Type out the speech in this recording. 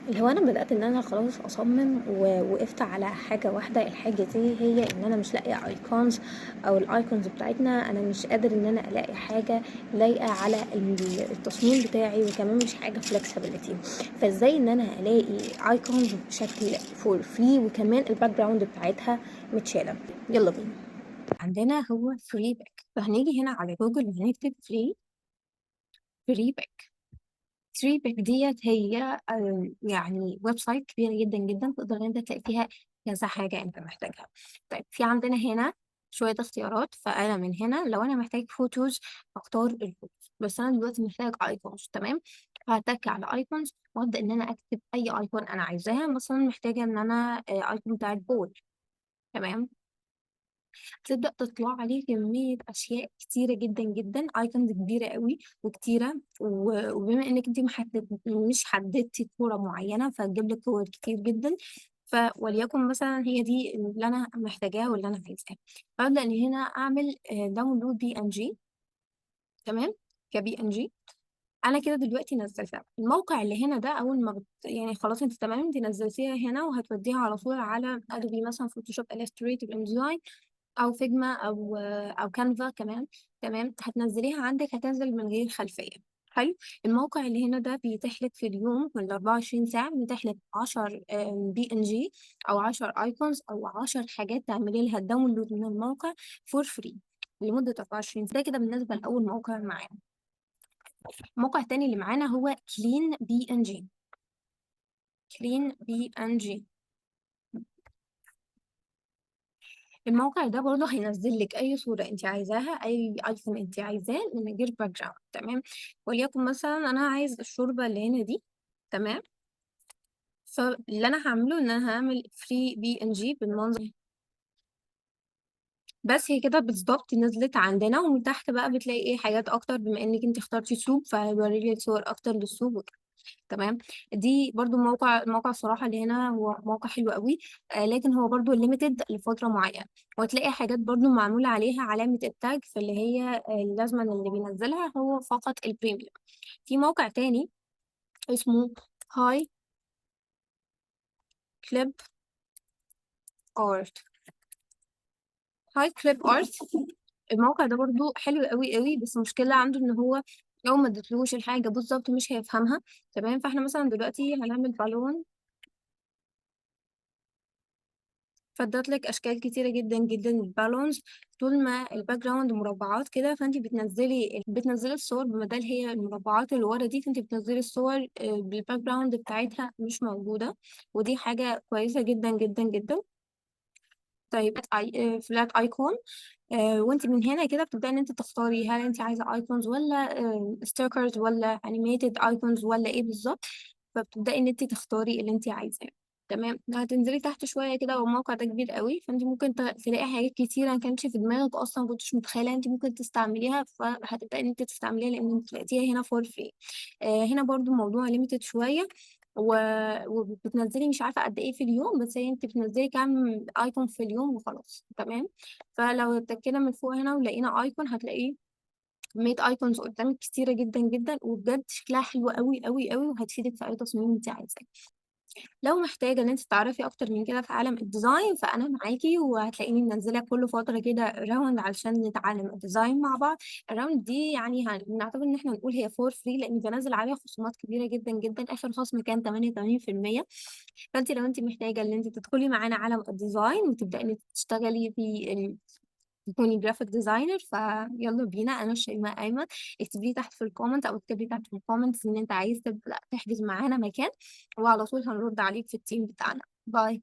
اللي هو أنا بدأت إن أنا خلاص أصمم ووقفت على حاجة واحدة. الحاجة دي هي إن أنا مش لاقية icons أو ال icons بتاعتنا، أنا مش قادر إن أنا ألاقي حاجة لايقة على التصميم بتاعي، وكمان مش حاجة flexibility. فإزاي إن أنا ألاقي icons بشكل for free وكمان ال background بتاعتها متشالة؟ يلا بينا. عندنا هو Freepik، فهنيجي هنا على جوجل وهنكتب Freepik. Freepik ديت هي website كبيرة جدا جدا، تقدر ان انت تلاقي فيها كذا حاجة انت محتاجها. طيب في عندنا هنا شوية اختيارات، فأنا من هنا لو أنا محتاج photos هختار ال photos، بس أنا دلوقتي محتاج icons. تمام، فهتك على icons وأبدأ إن أنا أكتب أي icon أنا عايزاها. مثلا محتاجة إن أنا icon بتاعت ball. تمام، تبدأ تطلع عليه كمية أشياء كتيرة جدا جدا، icons كبيرة قوي وكتيرة، وبما إنك أنت مش حددتي كورة معينة فهتجيب لك كور كتير جدا. وليكن مثلا هي دي اللي أنا محتاجاها واللي أنا عايزاها، فأبدأ إن هنا أعمل download PNG. تمام، ك PNG. أنا كده دلوقتي نزلتها. الموقع اللي هنا ده أول ما يعني خلاص أنت تمام، أنت نزلتيها هنا وهتوديها على طول على أدوبي مثلا فوتوشوب، إلستريتور، إنزاين، أو فيجما، أو كانفا كمان. تمام، هتنزليها عندك، هتنزل من غير خلفية. حلو. الموقع اللي هنا ده بيتيح لك في اليوم كل 24 ساعة، بيتيح لك 10 PNG أو 10 icons أو 10 حاجات تعملي لها download من الموقع for free لمدة 24 ساعة. ده كده بالنسبة لأول موقع معانا. الموقع التاني اللي معانا هو كلين بي ان جي. كلين بي ان جي الموقع ده برضه هينزل لك اي صوره انت عايزاها، اي icon انت عايزاه من غير background. تمام، وليكن مثلا انا عايز الشوربه اللي هنا دي. تمام، فاللي انا هعمله ان انا هعمل free PNG بالمنظر، بس هي كده بالظبط نزلت عندنا. ومن تحت بقى بتلاقي ايه حاجات اكتر، بما انك انت اخترتي soup فهيوري لك صور اكتر لل soup وكده. تمام، دي برضو الموقع الصراحة اللي هنا هو موقع حلو قوي، لكن هو برضو limited لفترة معينة، وهتلاقي حاجات برضو معمولة عليها علامة ال tag، فاللي هي اللازمة اللي بينزلها هو فقط ال premium. في موقع تاني اسمه هاي كليب ارت. هاي كليب ارت الموقع ده برضو حلو قوي قوي، بس المشكلة عنده ان هو لو ما اديتلوش الحاجة بالظبط مش هيفهمها. تمام، فاحنا مثلا دلوقتي هنعمل بالون، فادت لك اشكال كتيره جدا جدا لل balloons. طول ما ال background مربعات كده، فانت بتنزلي الصور بمدال هي المربعات اللي ورا دي، فانت بتنزلي الصور، بال background بتاعتها مش موجوده، ودي حاجه كويسه جدا جدا جدا. طيب، flat icon، وانت من هنا كده بتبداي ان انت تختاري هل انت عايزه icons ولا stickers ولا animated icons ولا ايه بالظبط، فبتبداي ان انت تختاري اللي انت عايزاه. تمام، هتنزلي تحت شويه كده، والموقع ده كبير قوي، فانت ممكن تلاقي حاجات كتيره ما كانتش في دماغك اصلا، ما كنتش متخيله انت ممكن تستعمليها، فهتبداي ان انت تستعمليها لان انت لقيتيها هنا for free. هنا برضو الموضوع limited شويه، وبتنزلي مش عارفه قد ايه في اليوم، بس هي انت بتنزلي كام icon في اليوم وخلاص. تمام، فلو اتكينا من فوق هنا ولقينا icon هتلاقيه كميه icons قدامك كتيره جدا جدا، وبجد شكلها حلو قوي قوي قوي، وهتفيدك في اي تصميم انت عايزاه. لو محتاجة إن أنتِ تعرفي أكتر من كده في عالم ال design فأنا معاكي، وهتلاقيني منزلة كل فترة كده round علشان نتعلم ال design مع بعض. ال round دي نعتبر إن إحنا نقول هي for free، لأن بنزل عليها خصومات كبيرة جدا جدا. آخر خصم كان تمانية وتمانين في المية. فأنتِ لو أنتِ محتاجة إن أنتِ تدخلي معانا عالم ال design وتبدأي إن أنتِ تشتغلي في تكوني graphic designer، فيلا بينا. انا شيماء ايمن، اكتبي لي تحت في ال comment او اكتبي تحت في ال comments ان انت عايز تبدا تحجز معانا مكان، وعلى طول هنرد عليك في ال team بتاعنا. bye.